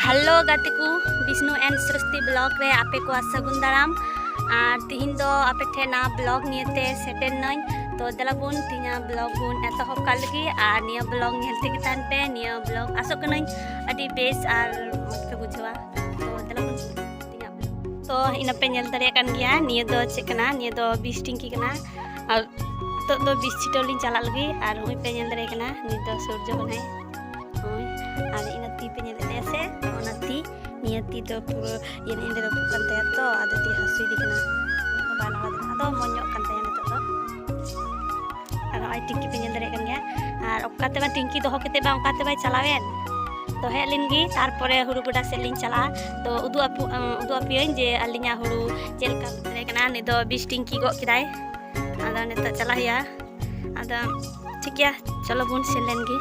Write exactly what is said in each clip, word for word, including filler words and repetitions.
Hello ᱜᱟᱛᱮ ᱠᱚ, Bishnu and ᱥᱨᱤᱥᱴᱤ vlog ᱨᱮ ᱟᱯᱮ ᱠᱚᱣᱟᱜ ᱥᱟᱹᱜᱩᱱ ᱫᱟᱨᱟᱢ᱾ ᱟᱨ ᱛᱤᱦᱤᱧ ᱫᱚ ᱟᱯᱮ ᱴᱷᱮᱱ ᱱᱟᱣᱟ vlog ᱱᱤᱭᱮᱛᱮ ᱥᱮᱴᱮᱨ ᱱᱟᱹᱧ᱾ ᱛᱚ ᱫᱮᱞᱟ ᱵᱚᱱ ᱛᱤᱦᱤᱧᱟᱜ vlog ᱵᱚᱱ ᱮᱛᱚᱦᱚᱵ ᱠᱟᱜ ᱞᱟᱹᱜᱤᱫ᱾ ᱟᱨ ᱱᱤᱭᱟᱹ vlog ᱧᱮᱞ ᱛᱮᱜᱮ ᱛᱟᱦᱮᱱ ᱯᱮ᱾ ᱱᱤᱭᱟᱹ vlog ᱟᱥᱚᱜ ᱠᱟᱹᱱᱟᱹᱧ ᱟᱹᱰᱤ ᱵᱮᱥ ᱟᱨ ᱢᱚᱡᱽ ᱯᱮ ᱵᱩᱡᱷᱟᱹᱣᱟ᱾ ᱛᱚ ᱫᱮᱞᱟ ᱵᱚᱱ ᱛᱤᱦᱤᱧᱟᱜ vlog᱾ ᱛᱚ ᱤᱱᱟᱹ ᱯᱮ ᱧᱮᱞ ᱫᱟᱲᱮᱭᱟᱜ ᱠᱟᱱ ᱜᱮᱭᱟ, ᱱᱤᱭᱟᱹ ᱫᱚ ᱪᱮᱫ ᱠᱟᱱᱟ? ᱱᱤᱭᱟᱹ ᱫᱚ ᱵᱤᱥ ᱴᱤᱝᱠᱤ ᱠᱟᱱᱟ᱾ ᱟᱨ ᱱᱤᱛᱚᱜ ᱫᱚ ᱵᱤᱥ ᱪᱷᱤᱴᱟᱹᱣ ᱞᱤᱧ ᱪᱟᱞᱟᱜ ᱞᱟᱹᱜᱤᱫ᱾ ᱟᱨ ᱱᱚᱜᱼᱚᱭ ᱯᱮ ᱧᱮᱞ ᱫᱟᱲᱮᱭᱟᱜ ᱠᱟᱱᱟ, ᱱᱤᱛ ᱫᱚ ᱥᱩᱨᱡᱚ ᱠᱟᱱᱟᱭ᱾ ᱦᱳᱭ, ᱟᱨ ᱤᱱᱟᱹ ᱛᱤ ᱯᱮ ᱧᱮᱞᱮᱫ ᱛᱟᱭᱟ ᱥᱮ? ᱚᱱᱟ ᱛᱤ, ᱱᱤᱭᱟᱹ ᱛᱤ ᱫᱚ ᱯᱩᱨᱟᱹ ᱤᱭᱟᱹ ᱮᱸᱰᱮ ᱨᱟᱹᱯᱩᱫ ᱠᱟᱱ ᱛᱟᱭᱟ ᱛᱚ, ᱟᱫᱚ ᱛᱤ ᱦᱟᱹᱥᱩᱭᱮᱫᱮ ᱠᱟᱱᱟ᱾ ᱵᱟᱭ ᱞᱟᱲᱟᱣ ᱫᱟᱲᱮᱭᱟᱜ ᱠᱟᱱᱟ᱾ ᱟᱫᱚ ᱢᱚᱡᱽ ᱧᱚᱜ ᱠᱟᱱ ᱛᱟᱭᱟ ᱱᱤᱛᱚᱜ ᱫᱚ᱾ ᱟᱨ ᱱᱚᱜᱼᱚᱭ ᱴᱤᱝᱠᱤ ᱯᱮ ᱧᱮᱞ ᱫᱟᱲᱮᱭᱟᱜ ᱠᱟᱱ ᱜᱮᱭᱟ᱾ ᱟᱨ ᱚᱠᱟᱛᱮ ᱢᱟ ᱴᱤᱝᱠᱤ ᱫᱚᱦᱚ ᱠᱟᱛᱮ ᱢᱟ ᱚᱠᱟᱛᱮ ᱵᱟᱭ ᱪᱟᱞᱟᱣᱮᱱ᱾ ᱛᱚ ᱦᱮᱡ ᱞᱮᱱ ᱜᱮ, ᱛᱟᱨᱯᱚᱨᱮ ᱦᱩᱲᱩ ᱜᱚᱰᱟ ᱥᱮᱫ ᱞᱤᱧ ᱪᱟᱞᱟᱜᱼᱟ᱾ ᱛᱚ ᱩᱫᱩᱜ ᱟᱯᱮ, ᱩᱫᱩᱜ ᱟᱯᱮᱭᱟᱹᱧ ᱡᱮ ᱟᱹᱞᱤᱧᱟᱜ ᱦᱩᱲᱩ ᱪᱮᱫ ᱞᱮᱠᱟ ᱦᱩᱭ ᱠᱟᱱᱟ᱾ ᱱᱤᱛ ᱫᱚ ᱵᱤᱥ ᱴᱤᱝᱠᱤ ᱜᱚᱜ ᱠᱮᱫᱟᱭ᱾ ᱟᱫᱚ ᱱᱤᱛᱚᱜ ᱪᱟᱞᱟᱜ ᱦᱩᱭᱩᱜᱼᱟ᱾ ᱟᱫᱚ ᱴᱷᱤᱠ ᱜᱮᱭᱟ, ᱪᱚᱞᱚ ᱵᱚᱱ ᱥᱮᱱ ᱞᱮᱱ ᱜᱮ᱾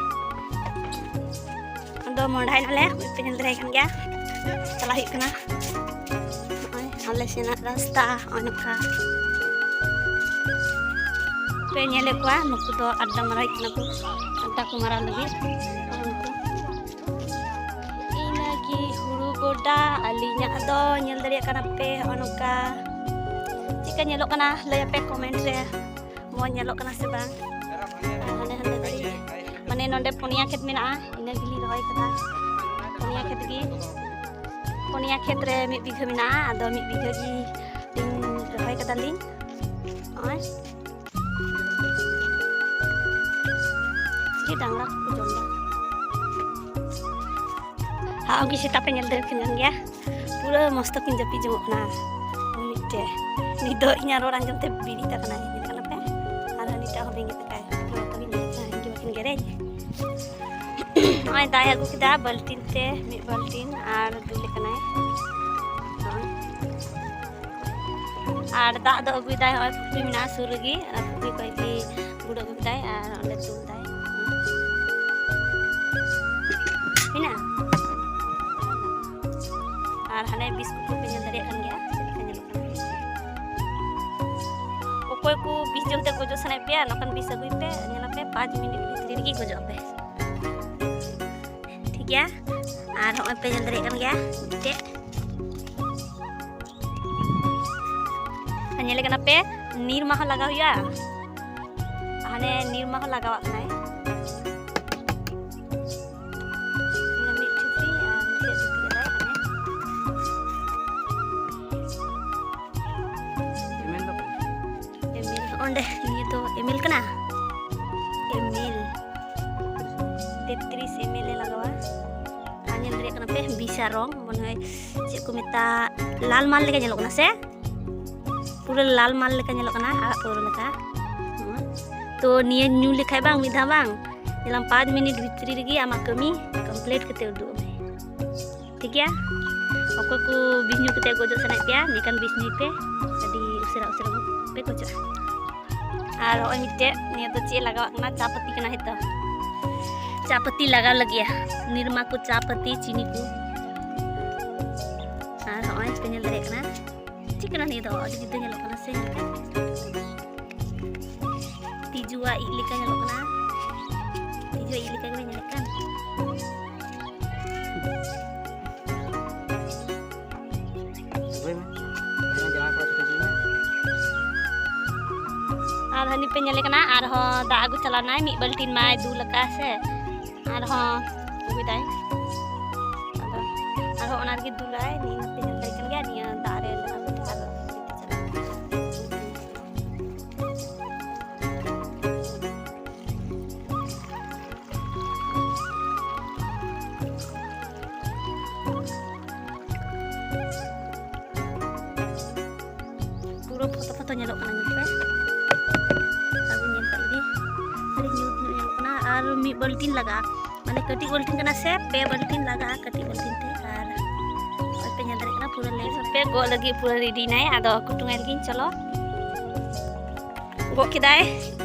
ᱟᱫᱚ ᱢᱚᱸᱰᱟᱭ ᱱᱟᱞᱮ, ᱯᱮ ᱧᱮᱞ ᱫᱟᱲᱮᱭᱟᱜ ᱠᱟᱱ ᱜᱮᱭᱟ, ᱪᱟᱞᱟᱜ ᱦᱩᱭᱩᱜ ᱠᱟᱱᱟ᱾ ᱱᱚᱜᱼᱚᱭ ᱟᱞᱮ ᱥᱮᱱᱟᱜ ᱨᱟᱥᱛᱟ ᱱᱚᱜᱼᱚᱭ ᱱᱚᱝᱠᱟ᱾ ᱯᱮ ᱧᱮᱞᱮᱫ ᱠᱚᱣᱟ, ᱱᱩᱠᱩ ᱫᱚ ᱟᱰᱰᱟ ᱢᱟᱨᱟᱣᱮᱫ ᱠᱟᱱᱟ ᱠᱚ, ᱟᱰᱰᱟ ᱠᱚ ᱢᱟᱨᱟᱣ ᱞᱟᱹᱜᱤᱫ᱾ ᱱᱚᱜᱼᱚᱭ ᱱᱩᱠᱩ᱾ ᱤᱱᱟᱹᱜᱮ ᱦᱩᱲᱩ ᱜᱚᱰᱟ ᱟᱹᱞᱤᱧᱟᱜ ᱫᱚ ᱧᱮᱞ ᱫᱟᱲᱮᱭᱟᱜ ᱠᱟᱱᱟ ᱯᱮ, ᱱᱚᱜᱼᱚᱭ ᱱᱚᱝᱠᱟ᱾ ᱪᱮᱫᱠᱟ ᱧᱮᱞᱚᱜ ᱠᱟᱱᱟ ᱞᱟᱹᱭ ᱟᱯᱮ comment ᱨᱮ, ᱢᱚᱡᱽ ᱧᱮᱞᱚᱜ ᱠᱟᱱᱟ ᱥᱮ ᱵᱟᱝ? ᱟᱨ ᱦᱟᱸᱰᱮ ᱦᱟᱸᱰᱮ ᱫᱟᱨᱮ, ᱢᱟᱱᱮ ᱱᱚᱰᱮ ᱯᱩᱱᱭᱟ ᱠᱷᱮᱛ ᱢᱮᱱᱟᱜᱼᱟ, ᱤᱱᱟᱹ ᱜᱮᱞᱤᱧ ᱨᱚᱦᱚᱭ ᱠᱟᱫᱟ, ᱯᱩᱱᱭᱟ ᱠᱷᱮᱛ ᱜᱮ, ᱯᱩᱱᱭᱟ ᱠᱷᱮᱛ ᱨᱮ ᱢᱤᱫ ᱵᱤᱜᱷᱟᱹ ᱢᱮᱱᱟᱜᱼᱟ᱾ ᱟᱫᱚ ᱢᱤᱫ ᱵᱤᱜᱷᱟᱹ ᱜᱮ ᱞᱤᱧ ᱨᱚᱦᱚᱭ ᱠᱟᱫᱟᱞᱤᱧ᱾ ᱱᱚᱜᱼᱚᱭ ᱪᱮᱫ ᱰᱟᱝᱨᱟ ᱠᱚᱠᱚ ᱡᱚᱢ ᱫᱟ᱾ ᱦᱟᱸ, ᱩᱱᱠᱤᱱ ᱥᱮᱛᱟ ᱯᱮ ᱧᱮᱞ ᱫᱟᱲᱮᱭᱟᱠᱤᱱ ᱠᱟᱱ ᱜᱮᱭᱟ, ᱯᱩᱨᱟᱹ ᱢᱚᱥᱛᱚ ᱠᱤᱱ ᱡᱟᱹᱯᱤᱫ ᱡᱚᱝᱚᱜ ᱠᱟᱱᱟ᱾ ᱢᱤᱫᱴᱮᱡ ᱱᱤᱛ ᱫᱚ ᱤᱧᱟᱹᱜ ᱨᱚᱲ ᱟᱸᱡᱚᱢ ᱛᱮ ᱵᱮᱨᱮᱫ ᱟᱠᱟᱱᱟᱭ, ᱧᱮᱞ ᱠᱟᱱᱟ ᱯᱮ? ᱟᱨ ᱦᱟᱹᱱᱤᱴᱟᱜ ᱦᱚᱸ ᱵᱮᱸᱜᱮᱫ ᱟᱠᱟᱭ, ᱯᱩᱨᱟᱹ ᱵᱟᱠᱤᱱ ᱧᱮᱞ ᱠᱟᱱᱟ, ᱤᱧ ᱜᱮ ᱵᱟᱠᱤᱱ ᱜᱮᱨᱮᱧ᱾ ᱱᱚᱜᱼᱚᱭ ᱫᱟᱜ ᱮ ᱟᱹᱜᱩ ᱠᱮᱫᱟ ᱵᱟᱹᱞᱴᱤᱱ ᱛᱮ, ᱢᱤᱫ ᱵᱟᱹᱞᱴᱤᱱ, ᱟᱨ ᱫᱩᱞ ᱟᱠᱟᱱᱟᱭ᱾ ᱱᱚᱜᱼᱚᱭ᱾ ᱟᱨ ᱫᱟᱜ ᱫᱚ ᱟᱹᱜᱩᱭᱮᱫᱟᱭ, ᱱᱚᱜᱼᱚᱭ ᱯᱩᱠᱷᱨᱤ ᱢᱮᱱᱟᱜᱼᱟ ᱥᱩᱨ ᱨᱮᱜᱮ, ᱟᱨ ᱯᱩᱠᱷᱨᱤ ᱠᱷᱚᱡ ᱜᱮ ᱵᱩᱰ ᱟᱹᱜᱩ ᱠᱮᱫᱟᱭ ᱟᱨ ᱚᱸᱰᱮ ᱫᱩᱞ ᱫᱟᱭ᱾ ᱦᱩᱭᱱᱟ? ᱟᱨ ᱦᱟᱱᱮ ᱵᱤᱥᱠᱩᱴ ᱠᱚᱯᱮ ᱧᱮᱞ ᱫᱟᱲᱮᱭᱟᱜ ᱠᱟᱱ ᱜᱮᱭᱟ, ᱪᱮᱫ ᱞᱮᱠᱟ ᱧᱮᱞᱚᱜ ᱠᱟᱱᱟ᱾ ᱚᱠᱚᱭ ᱠᱚ ᱵᱤᱥ ᱡᱚᱢ ᱛᱮ ᱜᱚᱡᱚᱜ ᱥᱟᱱᱟᱭᱮᱫ ᱯᱮᱭᱟ, ᱱᱚᱝᱠᱟᱱ ᱵᱤᱥ ᱟᱹᱜᱩᱭ ᱯᱮ, ᱧᱮᱞᱟᱯᱮ ᱯᱟᱸᱪ ᱢᱤᱱᱤᱴ ᱵᱷᱤᱛᱨᱤ ᱨᱮᱜᱮ ᱜᱚᱡᱚᱜ ᱟᱯᱮ᱾ ᱴᱷᱤᱠ ᱜᱮᱭᱟ, ᱟᱨ ᱦᱚᱸᱜᱼᱚᱭ ᱯᱮ ᱧᱮᱞ ᱫᱟᱲᱮᱭᱟᱜ ᱠᱟᱱ ᱜᱮᱭᱟ ᱪᱮᱫ, ᱟᱨ ᱧᱮᱞᱮ ᱠᱟᱱᱟ ᱯᱮ, ᱱᱤᱨᱢᱟ ᱦᱚᱸ ᱞᱟᱜᱟᱣ ᱦᱩᱭᱩᱜᱼᱟ᱾ ᱦᱟᱱᱮ ᱱᱤᱨᱢᱟ ᱦᱚᱸ ᱞᱟᱜᱟᱣᱟᱜ ᱠᱟᱱᱟᱭ᱾ ᱢᱤᱫ ᱴᱷᱤᱯᱤ ᱟᱨ ᱢᱤᱫᱴᱮᱡ ᱴᱷᱤᱯᱤ ᱠᱟᱫᱟᱭ ᱦᱟᱱᱮ᱾ ᱮᱢᱮᱞ ᱫᱚ? ᱮᱢᱮᱞ, ᱚᱸᱰᱮ ᱱᱤᱭᱟᱹ ᱫᱚ ᱮᱢᱮᱞ ᱠᱟᱱᱟ, ᱮᱢᱮᱞ ᱛᱮᱛᱨᱤᱥ ᱮᱢᱮᱞ ᱮ ᱞᱟᱜᱟᱣᱟ᱾ ᱟᱨ ᱧᱮᱞ ᱫᱟᱲᱮᱭᱟᱜ ᱠᱟᱱᱟ ᱯᱮ ᱵᱤᱥᱟ ᱨᱚᱝ, ᱢᱚᱱᱮ ᱦᱚᱭ ᱪᱮᱫ ᱠᱚ ᱢᱮᱛᱟᱜ, ᱞᱟᱞ ᱢᱟᱞ ᱞᱮᱠᱟ ᱧᱮᱞᱚᱜ ᱠᱟᱱᱟ ᱥᱮ, ᱯᱩᱨᱟᱹ ᱞᱟᱞ ᱢᱟᱞ ᱞᱮᱠᱟ ᱧᱮᱞᱚᱜ ᱠᱟᱱᱟ, ᱟᱨᱟᱜ ᱯᱟᱹᱣᱨᱟᱹ ᱞᱮᱠᱟ᱾ ᱦᱩᱸ᱾ ᱛᱚ ᱱᱤᱭᱟᱹ ᱧᱩ ᱞᱮᱠᱷᱟᱡ ᱵᱟᱝ, ᱢᱤᱫ ᱫᱷᱟᱣ ᱵᱟᱝ, ᱧᱮᱞᱟᱢ ᱯᱟᱸᱪ ᱢᱤᱱᱤᱴ ᱵᱷᱤᱛᱨᱤ ᱨᱮᱜᱮ ᱟᱢᱟᱜ ᱠᱟᱹᱢᱤ ᱠᱚᱢᱯᱞᱤᱴ ᱠᱟᱛᱮ ᱩᱰᱩᱠ ᱢᱮ᱾ ᱴᱷᱤᱠ ᱜᱮᱭᱟ? ᱚᱠᱚᱭ ᱠᱚ ᱵᱤᱥ ᱧᱩ ᱠᱟᱛᱮ ᱜᱚᱡᱚᱜ ᱥᱟᱱᱟᱭᱮᱫ ᱯᱮᱭᱟ, ᱱᱤᱠᱟᱱ ᱵᱤᱥ ᱧᱩᱭ ᱯᱮ, ᱟᱹᱰᱤ ᱩᱥᱟᱹᱨᱟ ᱩᱥᱟᱹᱨᱟ ᱯᱮ ᱜᱚᱡᱚᱜᱼᱟ᱾ ᱟᱨ ᱦᱚᱸᱜᱼᱚᱭ ᱢᱤᱫᱴᱮᱡ, ᱱᱤᱭᱟᱹ ᱫᱚ ᱪᱮᱫ ᱞᱟᱜᱟᱣᱟᱜ ᱠᱟᱱᱟ? ᱪᱟ ᱯᱟᱹᱛᱤ ᱠᱟᱱᱟ ᱦᱤᱛᱚᱜ᱾ ᱪᱟ ᱯᱟᱹᱛᱤ ᱞᱟᱜᱟᱣ ᱞᱟᱹᱜᱤᱫ ᱱᱤᱨᱢᱟ ᱠᱚ, ᱪᱟ ᱯᱟᱹᱛᱤ, ᱪᱤᱱᱤ ᱠᱚ᱾ ᱟᱨ ᱦᱚᱸᱜᱼᱚᱭ ᱯᱮ ᱧᱮᱞ ᱫᱟᱲᱮᱭᱟᱜ ᱠᱟᱱᱟ, ᱪᱮᱫ ᱠᱟᱱᱟ ᱱᱤᱭᱟᱹ ᱫᱚ? ᱟᱹᱰᱤ ᱡᱩᱫᱟᱹ ᱧᱮᱞᱚᱜ ᱠᱟᱱᱟ ᱥᱮ? ᱛᱤᱡᱩᱣᱟᱜ ᱤᱡ ᱞᱮᱠᱟ ᱧᱮᱞᱚᱜ ᱠᱟᱱᱟ᱾ ᱛᱤᱡᱩᱣᱟᱜ ᱤᱡ ᱞᱮᱠᱟ ᱜᱮ ᱧᱮᱞᱚᱜ ᱠᱟᱱ᱾ ᱫᱚᱦᱚᱭ ᱢᱮ᱾ ᱦᱮᱸ, ᱡᱟᱶᱟᱭ ᱠᱚᱲᱟ ᱪᱷᱩᱴᱟᱹᱣ ᱠᱮᱫ ᱢᱮ᱾ ᱟᱨ ᱦᱟᱹᱱᱤ ᱯᱮ ᱧᱮᱞᱮ ᱠᱟᱱᱟ, ᱟᱨᱦᱚᱸ ᱫᱟᱜ ᱟᱹᱜᱩ ᱪᱟᱞᱟᱣ ᱱᱟᱭ, ᱢᱤᱫ ᱵᱟᱹᱞᱴᱤᱱ ᱢᱟᱭ ᱫᱩᱞ ᱟᱠᱟᱫ ᱥᱮ, ᱟᱨᱦᱚᱸ ᱟᱹᱜᱩᱭᱮᱫᱟᱭ᱾ ᱟᱫᱚ ᱟᱨᱦᱚᱸ ᱚᱱᱟ ᱨᱮᱜᱮ ᱫᱩᱞᱟᱭ, ᱱᱤᱭᱟᱹ ᱯᱮ ᱧᱮᱞ ᱫᱟᱲᱮᱭᱟᱜ ᱠᱟᱱ ᱜᱮᱭᱟ, ᱱᱤᱭᱟᱹ ᱫᱟᱜ ᱨᱮ ᱞᱟᱜᱟᱣ ᱠᱟᱛᱮ ᱟᱨᱦᱚᱸ ᱯᱩᱨᱟᱹ ᱯᱷᱚᱛᱚ ᱯᱷᱚᱛᱚ ᱧᱮᱞᱚᱜ ᱠᱟᱱᱟ, ᱧᱮᱞ ᱯᱮ᱾ ᱟᱨ ᱧᱮᱞ ᱠᱟᱜ ᱞᱮᱜᱮ, ᱟᱹᱰᱤ ᱧᱩᱛ ᱧᱚᱜ ᱧᱮᱞᱚᱜ ᱠᱟᱱᱟ᱾ ᱟᱨ ᱢᱤᱫ ᱵᱟᱹᱞᱴᱤᱱ ᱞᱟᱜᱟᱜᱼᱟ, ᱢᱟᱱᱮ ᱠᱟᱹᱴᱤᱡ ᱵᱟᱹᱞᱴᱤᱱ ᱠᱟᱱᱟ ᱥᱮ, ᱯᱮ ᱵᱟᱹᱞᱴᱤᱱ ᱞᱟᱜᱟᱜᱼᱟ ᱠᱟᱹᱴᱤᱡ ᱵᱟᱹᱞᱴᱤᱱ ᱛᱮ᱾ ᱟᱨ ᱱᱚᱜᱼᱚᱭ ᱯᱮ ᱧᱮᱞ ᱫᱟᱲᱮᱭᱟᱜ ᱠᱟᱱᱟ, ᱯᱩᱨᱟᱹ ᱞᱮ ᱯᱮ ᱜᱚᱜ ᱞᱟᱹᱜᱤᱫ ᱯᱩᱨᱟᱹ ᱨᱮᱰᱤᱭᱮᱱᱟᱭ᱾ ᱟᱫᱚ ᱠᱩᱴᱩᱝᱟᱭ ᱞᱟᱹᱜᱤᱫ, ᱪᱚᱞᱚ᱾ ᱜᱚᱜ ᱠᱮᱫᱟᱭ,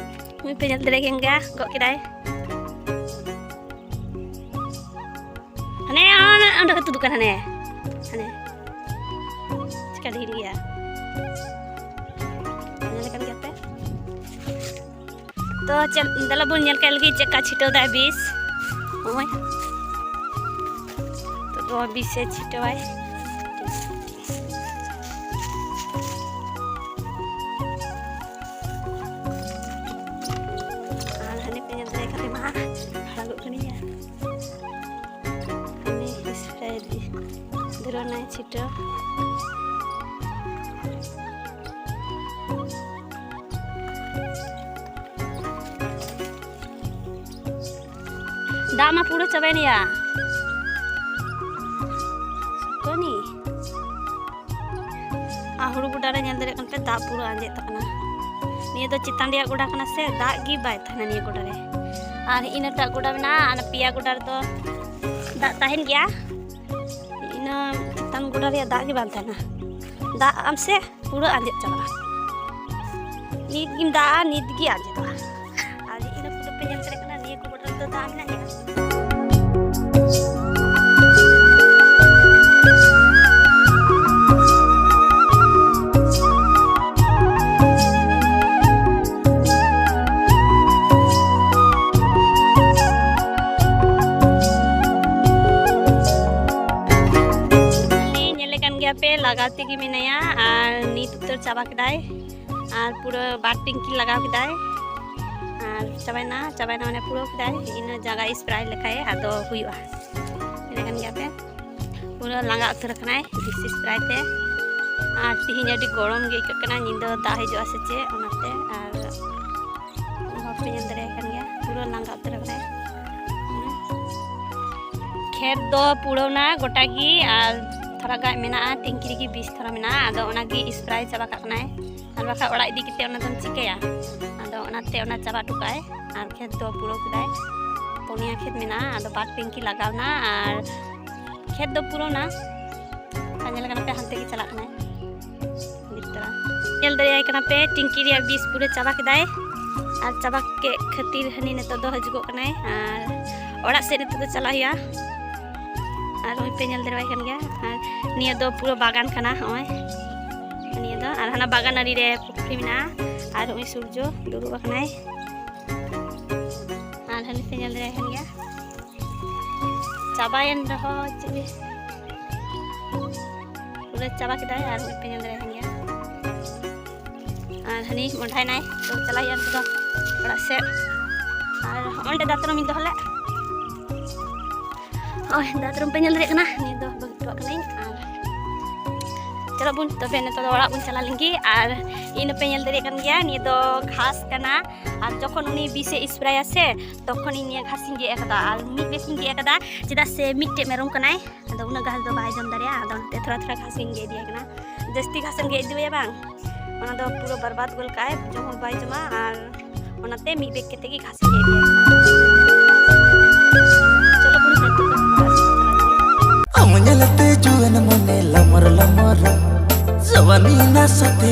ᱱᱩᱭ ᱯᱮ ᱧᱮᱞ ᱫᱟᱲᱮᱭᱟᱜ ᱠᱟᱱ ᱜᱮᱭᱟ, ᱜᱚᱜ ᱠᱮᱫᱟᱭ᱾ ᱦᱟᱱᱮ ᱚᱸᱰᱮ, ᱚᱸᱰᱮ ᱠᱚ ᱛᱩᱫᱩᱜ ᱠᱟᱱ, ᱦᱟᱱᱮ, ᱦᱟᱱᱮ᱾ ᱪᱤᱠᱟ ᱰᱷᱮᱨ ᱜᱮᱭᱟ? ᱧᱮᱞ ᱠᱟᱱ ᱜᱮᱭᱟ ᱯᱮ? ᱛᱚ ᱪᱮᱫ, ᱫᱮᱞᱟ ᱵᱚᱱ ᱧᱮᱞ ᱠᱟᱜ ᱞᱮᱜᱮ ᱪᱮᱫ ᱞᱮᱠᱟ ᱪᱷᱤᱴᱟᱹᱣ ᱫᱟᱭ ᱵᱤᱥ᱾ ᱱᱚᱜᱼᱚᱭ᱾ ᱱᱚᱣᱟ ᱵᱤᱥ ᱮ ᱪᱷᱤᱴᱟᱹᱣᱟᱭ᱾ ᱟᱨ ᱦᱟᱱᱮ ᱯᱮ ᱧᱮᱞ ᱫᱟᱲᱮᱭᱟᱜ ᱠᱟᱱ ᱢᱟ ᱦᱟᱲᱟᱜᱚᱜ ᱠᱟᱱ ᱜᱮᱭᱟ᱾ ᱦᱟᱱᱮ ᱥᱯᱨᱮ ᱫᱷᱩᱨᱟᱹᱣ ᱱᱟᱭ ᱪᱷᱤᱴᱟᱹᱣ᱾ ᱫᱟᱜ ᱢᱟ ᱯᱩᱨᱟᱹ ᱪᱟᱵᱟᱭᱮᱱ ᱭᱟ᱾ ᱥᱩᱠᱟᱹᱱᱤ᱾ ᱟᱨ ᱦᱩᱲᱩ ᱜᱚᱰᱟ ᱨᱮ ᱧᱮᱞ ᱫᱟᱲᱮᱭᱟᱜ ᱠᱟᱱ ᱯᱮ, ᱫᱟᱜ ᱯᱩᱨᱟᱹ ᱟᱸᱡᱮᱫ ᱛᱟᱠᱟᱱᱟ᱾ ᱱᱤᱭᱟᱹ ᱫᱚ ᱪᱮᱛᱟᱱ ᱨᱮᱭᱟᱜ ᱜᱚᱰᱟ ᱠᱟᱱᱟ ᱥᱮ, ᱫᱟᱜ ᱜᱮ ᱵᱟᱭ ᱛᱟᱦᱮᱱᱟ ᱱᱤᱭᱟᱹ ᱜᱚᱰᱟ ᱨᱮ᱾ ᱟᱨ ᱤᱱᱟᱹᱴᱟᱜ ᱜᱚᱰᱟ ᱢᱮᱱᱟᱜᱼᱟ, ᱟᱨ ᱯᱮᱭᱟ ᱜᱚᱰᱟ ᱨᱮᱫᱚ ᱫᱟᱜ ᱛᱟᱦᱮᱱ ᱜᱮᱭᱟ᱾ ᱤᱱᱟᱹ ᱪᱮᱛᱟᱱ ᱜᱚᱰᱟ ᱨᱮᱭᱟᱜ ᱫᱟᱜ ᱜᱮ ᱵᱟᱝ ᱛᱟᱦᱮᱱᱟ᱾ ᱫᱟᱜ ᱟᱢ ᱥᱮ ᱯᱩᱨᱟᱹ ᱟᱸᱡᱮᱫ ᱪᱟᱵᱟᱜᱼᱟ᱾ ᱱᱤᱛ ᱜᱮᱢ ᱫᱟᱜᱼᱟ, ᱱᱤᱛ ᱜᱮ ᱟᱸᱡᱮᱫᱚᱜᱼᱟ᱾ ᱟᱨ ᱤᱱᱟᱹ ᱯᱩᱨᱟᱹ ᱯᱮ ᱧᱮᱞ ᱫᱟᱲᱮᱭᱟᱜ ᱠᱟᱱᱟ, ᱱᱤᱭᱟᱹ ᱠᱚ ᱜᱚᱰᱟ ᱨᱮᱫᱚ ᱫᱟᱜ ᱢᱮᱱᱟᱜ ᱜᱮᱭᱟ᱾ ᱧᱮᱞᱮ ᱠᱟᱱ ᱜᱮᱭᱟ ᱯᱮ, ᱞᱟᱜᱟᱣ ᱛᱮᱜᱮ ᱢᱮᱱᱟᱭᱟ ᱟᱨ ᱱᱤᱛ ᱩᱛᱟᱹᱨ ᱪᱟᱵᱟ ᱠᱮᱫᱟᱭ᱾ ᱟᱨ ᱯᱩᱨᱟᱹ ᱵᱟᱨ ᱴᱮᱝᱠᱤ ᱞᱟᱜᱟᱣ ᱠᱮᱫᱟᱭ᱾ ᱟᱨ ᱪᱟᱵᱟᱭᱮᱱᱟ, ᱪᱟᱵᱟᱭᱮᱱᱟ, ᱢᱟᱱᱮ ᱯᱩᱨᱟᱹᱣ ᱠᱮᱫᱟᱭ᱾ ᱤᱱᱟᱹ ᱡᱟᱭᱜᱟ ᱥᱯᱨᱟᱭ ᱞᱮᱠᱷᱟᱡ ᱟᱫᱚ ᱦᱩᱭᱩᱜᱼᱟ᱾ ᱧᱮᱞᱮ ᱠᱟᱱ ᱜᱮᱭᱟ ᱯᱮ, ᱯᱩᱨᱟᱹ ᱞᱟᱸᱜᱟ ᱩᱛᱟᱹᱨ ᱟᱠᱟᱱᱟᱭ ᱵᱮᱥᱤ ᱥᱯᱨᱟᱭ ᱛᱮ᱾ ᱟᱨ ᱛᱤᱦᱤᱧ ᱟᱹᱰᱤ ᱜᱚᱨᱚᱢ ᱜᱮ ᱟᱹᱭᱠᱟᱹᱜ ᱠᱟᱱᱟ, ᱧᱤᱫᱟᱹ ᱫᱟᱜ ᱦᱤᱡᱩᱜᱼᱟ ᱥᱮ ᱪᱮᱫ, ᱚᱱᱟᱛᱮ᱾ ᱟᱨ ᱦᱚᱲ ᱯᱮ ᱧᱮᱞ ᱫᱟᱲᱮᱭᱟᱭ ᱠᱟᱱ ᱜᱮᱭᱟ, ᱯᱩᱨᱟᱹ ᱞᱟᱸᱜᱟ ᱩᱛᱟᱹᱨ ᱟᱠᱟᱱᱟᱭ᱾ ᱠᱷᱮᱛ ᱫᱚ ᱯᱩᱨᱟᱹᱣᱱᱟ ᱜᱚᱴᱟ ᱜᱮ, ᱟᱨ ᱛᱷᱚᱲᱟ ᱜᱟᱱ ᱢᱮᱱᱟᱜᱼᱟ, ᱴᱮᱝᱠᱤ ᱨᱮᱜᱮ ᱵᱤᱥ ᱛᱷᱚᱲᱟ ᱢᱮᱱᱟᱜᱼᱟ, ᱟᱫᱚ ᱚᱱᱟᱜᱮ ᱥᱯᱨᱟᱭ ᱪᱟᱵᱟ ᱠᱟᱜ ᱠᱟᱱᱟᱭ᱾ ᱟᱨ ᱵᱟᱠᱷᱟᱡ ᱚᱲᱟᱜ ᱤᱫᱤ ᱠᱟᱛᱮ ᱚᱱᱟ ᱫᱚᱢ ᱪᱤᱠᱟᱹᱭᱟ? ᱟᱫᱚ ᱚᱱᱟᱛᱮ ᱚᱱᱟ ᱪᱟᱵᱟ ᱦᱚᱴᱚ ᱠᱟᱜᱼᱟᱭ᱾ ᱟᱨ ᱠᱷᱮᱛ ᱫᱚ ᱯᱩᱨᱟᱹᱣ ᱠᱮᱫᱟᱭ, ᱯᱩᱱᱭᱟ ᱠᱷᱮᱛ ᱢᱮᱱᱟᱜᱼᱟ, ᱟᱫᱚ ᱵᱟᱨ ᱴᱮᱝᱠᱤ ᱞᱟᱜᱟᱣᱱᱟ᱾ ᱟᱨ ᱠᱷᱮᱛ ᱫᱚ ᱯᱩᱨᱟᱹᱣᱱᱟ᱾ ᱟᱨ ᱧᱮᱞ ᱠᱟᱱᱟ ᱯᱮ, ᱦᱟᱱᱛᱮ ᱜᱮ ᱪᱟᱞᱟᱜ ᱠᱟᱱᱟᱭ᱾ ᱧᱮᱞ ᱫᱟᱲᱮᱭᱟᱭ ᱠᱟᱱᱟ ᱯᱮ, ᱴᱤᱝᱠᱤ ᱨᱮᱭᱟᱜ ᱵᱤᱥ ᱯᱩᱨᱟᱹ ᱪᱟᱵᱟ ᱠᱮᱫᱟᱭ᱾ ᱟᱨ ᱪᱟᱵᱟ ᱠᱮᱫ ᱠᱷᱟᱹᱛᱤᱨ ᱦᱟᱹᱱᱤ ᱱᱤᱛᱚᱜ ᱫᱚ ᱦᱤᱡᱩᱜᱚᱜ ᱠᱟᱱᱟᱭ᱾ ᱟᱨ ᱚᱲᱟᱜ ᱥᱮᱫ ᱱᱤᱛᱚᱜ ᱫᱚ ᱪᱟᱞᱟᱜ ᱦᱩᱭᱩᱜᱼᱟ᱾ ᱟᱨ ᱱᱚᱜᱼᱚᱭ ᱯᱮ ᱧᱮᱞ ᱫᱟᱲᱮᱭᱟᱭ ᱠᱟᱱ ᱜᱮᱭᱟ᱾ ᱟᱨ ᱱᱤᱭᱟᱹ ᱫᱚ ᱯᱩᱨᱟᱹ ᱵᱟᱜᱟᱱ ᱠᱟᱱᱟ, ᱱᱚᱜᱼᱚᱭ ᱱᱤᱭᱟᱹ ᱫᱚ᱾ ᱟᱨ ᱦᱟᱱᱟ ᱵᱟᱜᱟᱱ ᱟᱲᱮ ᱨᱮ ᱯᱩᱠᱷᱨᱤ ᱢᱮᱱᱟᱜᱼᱟ᱾ ᱟᱨ ᱱᱚᱜᱼᱚᱭ ᱥᱩᱨᱡᱚ ᱫᱩᱲᱩᱵ ᱟᱠᱟᱱᱟᱭ᱾ ᱟᱨ ᱦᱟᱹᱱᱤ ᱯᱮ ᱧᱮᱞ ᱫᱟᱲᱮᱭᱟᱭ ᱠᱟᱱ ᱜᱮᱭᱟ᱾ ᱪᱟᱵᱟᱭᱮᱱ ᱨᱮᱦᱚᱸ ᱪᱮᱫ ᱯᱩᱨᱟᱹ ᱪᱟᱵᱟ ᱠᱮᱫᱟᱭ᱾ ᱟᱨ ᱦᱚᱸᱜᱼᱚᱭ ᱯᱮ ᱧᱮᱞ ᱫᱟᱲᱮᱭᱟᱜ ᱠᱟᱱ ᱜᱮᱭᱟ᱾ ᱟᱨ ᱦᱟᱹᱱᱤ ᱢᱚᱸᱰᱷᱟᱭᱱᱟᱭ, ᱛᱚ ᱪᱟᱞᱟᱜ ᱦᱩᱭᱩᱜᱼᱟ ᱱᱤᱛᱚᱜ ᱫᱚ ᱚᱲᱟᱜ ᱥᱮᱫ᱾ ᱟᱨ ᱚᱸᱰᱮ ᱫᱟᱛᱨᱚᱢᱤᱧ ᱫᱚᱦᱚ ᱞᱮᱫ, ᱱᱚᱜᱼᱚᱭ ᱫᱟᱛᱨᱚᱢ ᱯᱮ ᱧᱮᱞ ᱫᱟᱲᱮᱭᱟᱜ ᱠᱟᱱᱟ, ᱱᱤᱭᱟᱹ ᱫᱚ ᱵᱟᱹᱜᱤ ᱦᱚᱴᱚ ᱠᱟᱜ ᱠᱟᱹᱱᱟᱹᱧ᱾ ᱟᱨ ᱪᱚᱞᱚ ᱵᱚᱱ ᱛᱚᱵᱮ ᱱᱤᱛᱚᱜ ᱫᱚ ᱚᱲᱟᱜ ᱵᱚᱱ ᱪᱟᱞᱟᱜ ᱞᱮᱱᱜᱮ᱾ ᱟᱨ ᱤᱧ ᱫᱚ ᱯᱮ ᱧᱮᱞ ᱫᱟᱲᱮᱭᱟᱜ ᱠᱟᱱ ᱜᱮᱭᱟ, ᱱᱤᱭᱟᱹ ᱫᱚ ᱜᱷᱟᱥ ᱠᱟᱱᱟ᱾ ᱟᱨ ᱡᱚᱠᱷᱚᱱ ᱩᱱᱤ ᱵᱤᱥᱮ ᱥᱯᱨᱮᱭᱟ ᱥᱮ, ᱛᱚᱠᱷᱚᱱ ᱤᱧ ᱱᱤᱭᱟᱹ ᱜᱷᱟᱥᱤᱧ ᱜᱮᱫ ᱟᱠᱟᱫᱟ᱾ ᱟᱨ ᱢᱤᱫ ᱵᱮᱜᱽ ᱤᱧ ᱜᱮᱫ ᱟᱠᱟᱫᱟ, ᱪᱮᱫᱟᱜ ᱥᱮ ᱢᱤᱫᱴᱮᱡ ᱢᱮᱨᱚᱢ ᱠᱟᱱᱟᱭ, ᱟᱫᱚ ᱩᱱᱟᱹᱜ ᱜᱷᱟᱥ ᱫᱚ ᱵᱟᱭ ᱡᱚᱢ ᱫᱟᱲᱮᱭᱟᱜᱼᱟ᱾ ᱟᱫᱚ ᱚᱱᱟᱛᱮ ᱛᱷᱚᱲᱟ ᱛᱷᱚᱲᱟ ᱜᱷᱟᱥ ᱤᱧ ᱜᱮᱫ ᱤᱫᱤᱭᱟᱭ ᱠᱟᱱᱟ᱾ ᱡᱟᱹᱥᱛᱤ ᱜᱷᱟᱥᱮᱢ ᱜᱮᱫ ᱤᱫᱤᱭᱟ ᱵᱟᱝ, ᱚᱱᱟ ᱫᱚ ᱯᱩᱨᱟᱹ ᱵᱚᱨᱵᱟᱫ ᱜᱚᱫ ᱠᱟᱜᱼᱟᱭ, ᱡᱚᱢ ᱦᱚᱸ ᱵᱟᱭ ᱡᱚᱢᱟ᱾ ᱟᱨ ᱚᱱᱟᱛᱮ ᱢᱤᱫ ᱵᱮᱜᱽ ᱠᱟᱛᱮ ᱜᱮ ᱜᱷᱟᱥ ᱤᱧ ᱤᱫᱤᱭᱟ᱾ ᱪᱚᱞᱚ ᱵᱚᱱ ᱱᱤᱛᱚᱜ ᱫᱚ ᱚᱲᱟᱜ ᱥᱮᱫ ᱪᱟᱞᱟᱜ ᱞᱟᱹᱜᱤᱫ᱾ ᱟᱢ ᱧᱮᱞᱛᱮ ᱡᱩᱣᱟᱹᱱ ᱢᱚᱱᱮ ᱞᱟᱢᱚᱨ ᱞᱟᱢᱚᱨ, ᱡᱟᱣᱟᱱᱤ ᱱᱟᱥᱟᱛᱮ